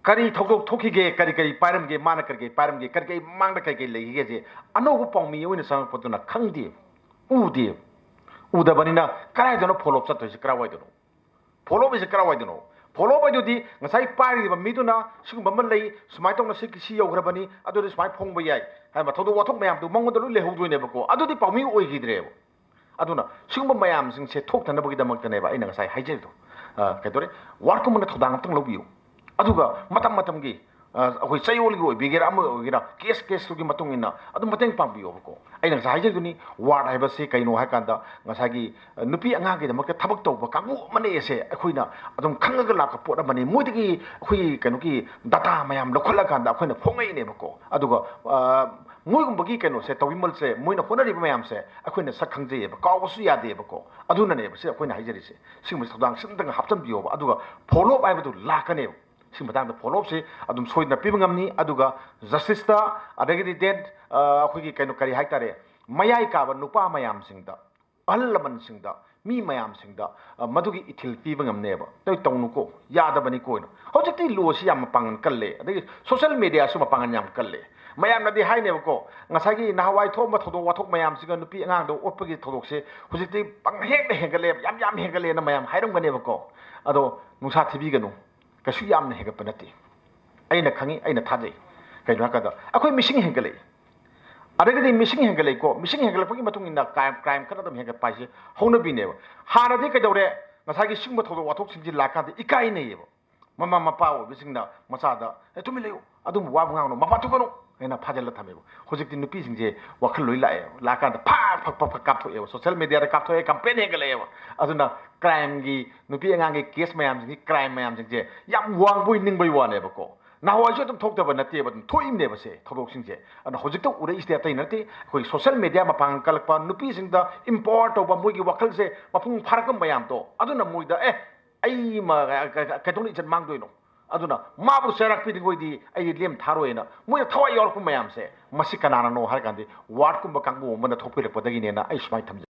ꯀꯔꯤ ꯊꯧꯗꯣꯛ ꯊꯣꯛꯈꯤꯒꯦ, ꯀꯔꯤ ꯀꯔꯤ ꯄꯥꯏꯔꯝꯒꯦ, ꯃꯥꯅ ꯀꯔꯤ ꯀꯔꯤ ꯄꯥꯏꯔꯝꯒꯦ, ꯀꯔꯤ ꯀꯔꯤ ꯃꯃꯥꯡꯗ ꯀꯔꯤ ꯀꯔꯤ ꯂꯩꯈꯤꯒꯦꯁꯦ ꯑꯅꯧꯕ ꯄꯥꯎꯃꯤ ꯑꯣꯏꯅ ꯆꯪꯉꯛꯄꯗꯨꯅ ꯈꯪꯗꯦ, ꯎꯗꯦ꯫ ꯎꯗꯕꯅꯤꯅ ꯀꯗꯥꯏꯗꯅꯣ ꯐꯣꯂꯣ ꯑꯞ ꯆꯠꯇꯣꯏꯁꯦ, ꯀꯗꯥꯏꯋꯥꯏꯗꯅꯣ? ꯐꯣꯂꯣ ꯑꯞ ꯍꯥꯏꯁꯦ ꯀꯗꯥꯏꯋꯥꯏꯗꯅꯣ? ꯐꯣꯂꯣ ꯑꯞ ꯍꯥꯏꯗꯨꯗꯤ ꯉꯁꯥꯏ ꯄꯥꯏꯔꯤꯕ ꯃꯤꯗꯨꯅ ꯁꯤꯒꯨꯝꯕ ꯑꯃ ꯂꯩ, ꯁꯨꯃꯥꯏꯅ ꯇꯧꯅ ꯁꯤ, ꯁꯤ ꯌꯧꯈ꯭ꯔꯕꯅꯤ, ꯑꯗꯨꯗꯤ ꯁꯨꯃꯥꯏꯅ ꯐꯣꯡꯕ ꯌꯥꯏ ꯍꯥꯏꯕ ꯊꯧꯗꯣꯛ ꯋꯥꯊꯣꯛ ꯃꯌꯥꯝꯗꯨ ꯃꯉꯣꯟꯗ ꯂꯣꯏ ꯂꯩꯍꯧꯗꯣꯏꯅꯦꯕꯀꯣ꯫ ꯑꯗꯨꯗꯤ ꯄꯥꯎꯃꯤ ꯑꯣꯏꯈꯤꯗ꯭ꯔꯦꯕ꯫ ꯑꯗꯨꯅ ꯁꯤꯒꯨꯝꯕ ꯃꯌꯥꯝꯁꯤꯡꯁꯦ ꯊꯣꯛꯇꯅꯕꯒꯤꯗꯃꯛꯇꯅꯦꯕ ꯑꯩꯅ ꯉꯁꯥꯏ ꯍꯥꯏꯖꯔꯤꯗꯣ꯫ ꯑ, ꯀꯩꯗꯧꯔꯦ? ꯋꯥꯔꯗꯀꯨꯝꯕꯅ ꯊꯧꯗꯥꯡ ꯑꯝꯇꯪ ꯂꯧꯕꯤꯌꯨ꯫ ꯑꯗꯨꯒ ꯃꯇꯝ ꯃꯇꯝꯒꯤ, ꯑ, ꯑꯩꯈꯣꯏ ꯆꯌꯣꯜꯒꯤ ꯑꯣꯏꯕꯤꯒꯦꯔꯥ, ꯑꯃ ꯑꯣꯏꯒꯦꯔꯥ, ꯀꯦꯁ ꯀꯦꯁꯇꯨꯒꯤ ꯃꯇꯨꯡ ꯏꯟꯅ ꯑꯗꯨꯝ ꯃꯇꯦꯡ ꯄꯥꯡꯕꯤꯌꯣꯕꯀꯣ꯫ ꯑꯩꯅ ꯉꯁꯥꯏ ꯍꯥꯏꯖꯈꯤꯕꯅꯤ, ꯋꯥꯔꯗ ꯍꯥꯏꯕꯁꯤ ꯀꯩꯅꯣ ꯍꯥꯏ ꯀꯥꯟꯗ, ꯉꯁꯥꯏꯒꯤ, ꯑ, ꯅꯨꯄꯤ ꯑꯉꯥꯡꯒꯤꯗꯃꯛꯇ ꯊꯕꯛ ꯇꯧꯕ ꯀꯥꯡꯕꯨ ꯑꯃꯅꯦ꯫ ꯑꯁꯦ ꯑꯩꯈꯣꯏꯅ ꯑꯗꯨꯝ ꯈꯪꯉꯒ ꯂꯥꯛꯄ ꯄꯣꯠ ꯑꯃꯅꯤ꯫ ꯃꯣꯏꯗꯒꯤ ꯑꯩꯈꯣꯏꯒꯤ ꯀꯩꯅꯣꯒꯤ ꯗꯇꯥ ꯃꯌꯥꯝ ꯂꯧꯈꯠꯂꯀꯥꯟꯗ ꯑꯩꯈꯣꯏꯅ ꯐꯣꯡꯉꯛꯏꯅꯦꯕꯀꯣ꯫ ꯑꯗꯨꯒ, ꯑ, ꯃꯣꯏꯒꯨꯝꯕꯒꯤ ꯀꯩꯅꯣꯁꯦ, ꯇꯧꯕꯤꯃꯜꯁꯦ, ꯃꯣꯏꯅ ꯍꯣꯠꯅꯔꯤꯕ ꯃꯌꯥꯝꯁꯦ ꯑꯩꯈꯣꯏꯅ ꯁꯛ ꯈꯪꯖꯩꯌꯦꯕ, ꯀꯥꯎꯕꯁꯨ ꯌꯥꯗꯦꯕꯀꯣ꯫ ꯑꯗꯨꯅꯅꯦꯕ ꯁꯤ ꯑꯩꯈꯣꯏꯅ ꯍꯥꯏꯖꯔꯤꯁꯦ꯫ ꯁꯤꯒꯨꯝꯕꯁꯦ ꯊꯧꯗꯥꯡꯁꯦ ꯑꯝꯇꯪ ꯍꯥꯞꯆꯤꯟꯕꯤꯌꯣꯕ꯫ ꯑꯗꯨꯒ ꯐꯣꯂꯣ ꯑꯞ ꯍꯥꯏꯕꯗꯨ ꯂꯥꯛꯀꯅꯦꯕ꯫ ꯁꯤ ꯃꯇꯥꯡꯗ ꯐꯣꯂꯣ ꯑꯞꯁꯦ ꯑꯗꯨꯝ ꯁꯣꯏꯗꯅ ꯄꯤꯕ ꯉꯝꯅꯤ꯫ ꯑꯗꯨꯒ ꯖꯁꯇꯤꯁꯇ, ꯑꯗꯒꯤꯗꯤ ꯗꯦꯟ, ꯑ, ꯑꯩꯈꯣꯏꯒꯤ ꯀꯩꯅꯣ, ꯀꯔꯤ ꯍꯥꯏꯇꯥꯔꯦ, ꯃꯌꯥꯏ ꯀꯥꯕ ꯅꯨꯄꯥ ꯃꯌꯥꯝꯁꯤꯡꯗ, ꯑꯍꯜ ꯂꯃꯟꯁꯤꯡꯗ, ꯃꯤ ꯃꯌꯥꯝꯁꯤꯡꯗ, ꯑ, ꯃꯗꯨꯒꯤ ꯏꯊꯤꯜ ꯄꯤꯕ ꯉꯝꯅꯦꯕ꯫ ꯅꯣꯏ ꯇꯧꯅꯨꯀꯣ, ꯌꯥꯗꯕꯅꯤꯀꯣ ꯍꯥꯏꯅ꯫ ꯍꯧꯖꯤꯛꯇꯤ ꯂꯣꯁꯤ ꯌꯥꯝ ꯃꯄꯥꯡꯒꯜ ꯀꯜꯂꯦ, ꯑꯗꯒꯤ ꯁꯣꯁꯦꯜ ꯃꯦꯗꯤꯌꯥꯁꯨ ꯃꯄꯥꯡꯒꯜ ꯌꯥꯝ ꯀꯜꯂꯦ꯫ ꯃꯌꯥꯝꯅꯗꯤ ꯍꯥꯏꯅꯦꯕꯀꯣ, ꯉꯁꯥꯏꯒꯤ ꯅꯍꯥꯟꯋꯥꯏ ꯊꯣꯛꯑꯝꯕ ꯊꯧꯗꯣꯛ ꯋꯥꯊꯣꯛ ꯃꯌꯥꯝꯁꯤꯒ ꯅꯨꯄꯤ ꯑꯉꯥꯡꯗ ꯑꯣꯠꯄꯒꯤ ꯊꯧꯗꯣꯛꯁꯦ ꯍꯧꯖꯤꯛꯇꯤ ꯄꯪꯍꯦꯟꯗ ꯍꯦꯟꯒꯠꯂꯦ, ꯌꯥꯝ ꯌꯥꯝ ꯍꯦꯟꯒꯠꯂꯦꯅ ꯃꯌꯥꯝ ꯍꯥꯏꯔꯝꯒꯅꯦꯕꯀꯣ꯫ ꯑꯗꯣ ꯅꯨꯡꯁꯥ ꯊꯤꯕꯤꯒꯅꯨ, ꯀꯩꯁꯨ ꯌꯥꯝꯅ ꯍꯦꯟꯒꯠꯄ ꯅꯠꯇꯦ꯫ ꯑꯩꯅ ꯈꯪꯉꯤ, ꯑꯩꯅ ꯊꯥꯖꯩ꯫ ꯀꯩꯅꯣ ꯍꯥꯏꯔꯀꯥꯟꯗ ꯑꯩꯈꯣꯏ ꯃꯤꯁꯤꯡ ꯍꯦꯟꯒꯠꯂꯛꯏ꯫ ꯑꯗꯒꯤꯗꯤ ꯃꯤꯁꯤꯡ ꯍꯦꯟꯒꯠꯂꯛꯏꯀꯣ, ꯃꯤꯁꯤꯡ ꯍꯦꯟꯒꯠꯂꯛꯄꯒꯤ ꯃꯇꯨꯡ ꯏꯟꯅ ꯀ꯭ꯔꯥꯏꯝ, ꯀ꯭ꯔꯥꯏꯝ ꯈꯔ ꯑꯗꯨꯝ ꯍꯦꯟꯒꯠꯄ ꯍꯥꯏꯁꯦ ꯍꯧꯅꯕꯤꯅꯦꯕ꯫ ꯍꯥꯟꯅꯗꯤ ꯀꯩꯗꯧꯔꯦ? ꯉꯁꯥꯏꯒꯤ ꯁꯤꯒꯨꯝꯕ ꯊꯧꯗꯣꯛ ꯋꯥꯊꯣꯛꯁꯤꯡꯁꯤ ꯂꯥꯛꯀꯥꯟꯗ ꯏꯀꯥꯏꯅꯩꯌꯦꯕ꯫ ꯃꯃꯥ ꯃꯄꯥ ꯑꯣꯏꯕꯁꯤꯡꯅ ꯃꯆꯥꯗ, "ꯑꯦ, ꯇꯨꯃꯤꯟ ꯂꯩꯌꯨ, ꯑꯗꯨꯝꯕ ꯋꯥꯕ ꯉꯥꯡꯒꯅꯨ, ꯃꯄꯥꯟ ꯊꯣꯛꯀꯅꯨ, ꯑꯩꯅ ꯐꯥꯖꯤꯜꯂ ꯊꯝꯃꯦꯕ꯫ ꯍꯧꯖꯤꯛꯇꯤ ꯅꯨꯄꯤꯁꯤꯡꯁꯦ ꯋꯥꯈꯜ ꯂꯣꯏ ꯂꯥꯛꯑꯦꯕ, ꯂꯥꯛꯑꯀꯥꯟꯗ ꯐꯛ ꯐꯛ ꯐꯛ ꯐꯛ ꯀꯥꯞꯊꯣꯛꯑꯦꯕ, ꯁꯣꯁꯦꯜ ꯃꯦꯗꯤꯌꯥꯗ ꯀꯥꯞꯊꯣꯛꯑꯦ, ꯀꯝꯄ꯭ꯂꯦꯟ ꯍꯦꯟꯒꯠꯂꯛꯑꯦꯕ꯫ ꯑꯗꯨꯅ ꯀ꯭ꯔꯥꯏꯝꯒꯤ, ꯅꯨꯄꯤ ꯑꯉꯥꯡꯒꯤ ꯀꯦꯁ ꯃꯌꯥꯝꯁꯤꯡꯒꯤ, ꯀ꯭ꯔꯥꯏꯝ ꯃꯌꯥꯝꯁꯤꯡꯁꯦ ꯌꯥꯝ ꯋꯥꯡꯕꯣꯏ ꯅꯤꯡꯕꯩ ꯋꯥꯅꯦꯕꯀꯣ꯫ ꯅꯍꯥꯟꯋꯥꯏꯁꯨ ꯑꯗꯨꯝ ꯊꯣꯛꯇꯕ ꯅꯠꯇꯦꯕ, ꯑꯗꯨꯝ ꯊꯣꯛꯏꯕꯅꯦꯕ ꯁꯦ ꯊꯧꯗꯣꯛꯁꯤꯡꯁꯦ꯫ ꯑꯗꯨꯅ ꯍꯧꯖꯤꯛꯇ ꯎꯔꯛꯏꯁꯤꯗꯤ ꯑꯇꯩ ꯅꯠꯇꯦ, ꯑꯩꯈꯣꯏ ꯁꯣꯁꯦꯜ ꯃꯦꯗꯤꯌꯥ ꯃꯄꯥꯡꯒꯜ ꯀꯜꯂꯛꯄ, ꯅꯨꯄꯤꯁꯤꯡꯗ ꯏꯝꯄꯥꯋꯔ ꯇꯧꯕ, ꯃꯣꯏꯒꯤ ꯋꯥꯈꯜꯁꯦ ꯃꯄꯨꯡ ꯐꯥꯔꯛꯄ ꯃꯌꯥꯝꯗꯣ, ꯑꯗꯨꯅ ꯃꯣꯏꯗ, "ꯑꯦ, ꯑꯩ ꯃ-, ꯀ-, ꯀ-, ꯀꯩꯗꯧꯅ ꯏꯖꯠ ꯃꯥꯡꯗꯣꯏꯅꯣ?" ꯑꯗꯨꯅ ꯃꯥꯕꯨ ꯆꯩꯔꯥꯛ ꯄꯤꯔꯤꯉꯣꯏꯗꯤ ꯑꯩꯗꯤ ꯂꯦꯝ ꯊꯥꯔꯣꯏꯅ ꯃꯣꯏꯅ ꯊꯋꯥꯏ ꯌꯥꯎꯔꯛꯄ ꯃꯌꯥꯝꯁꯦ, ꯃꯁꯤ ꯀꯅꯥꯅꯅꯣ ꯍꯥꯏꯔ ꯀꯥꯟꯗꯤ ꯋꯥꯔꯗꯀꯨꯝꯕ ꯀꯥꯡꯕꯨ ꯑꯃꯅ ꯊꯣꯛꯄꯤꯔꯛꯄꯗꯒꯤꯅꯦꯅ ꯑꯩ ꯁꯨꯃꯥꯏꯅ ꯊꯝꯖꯩ꯫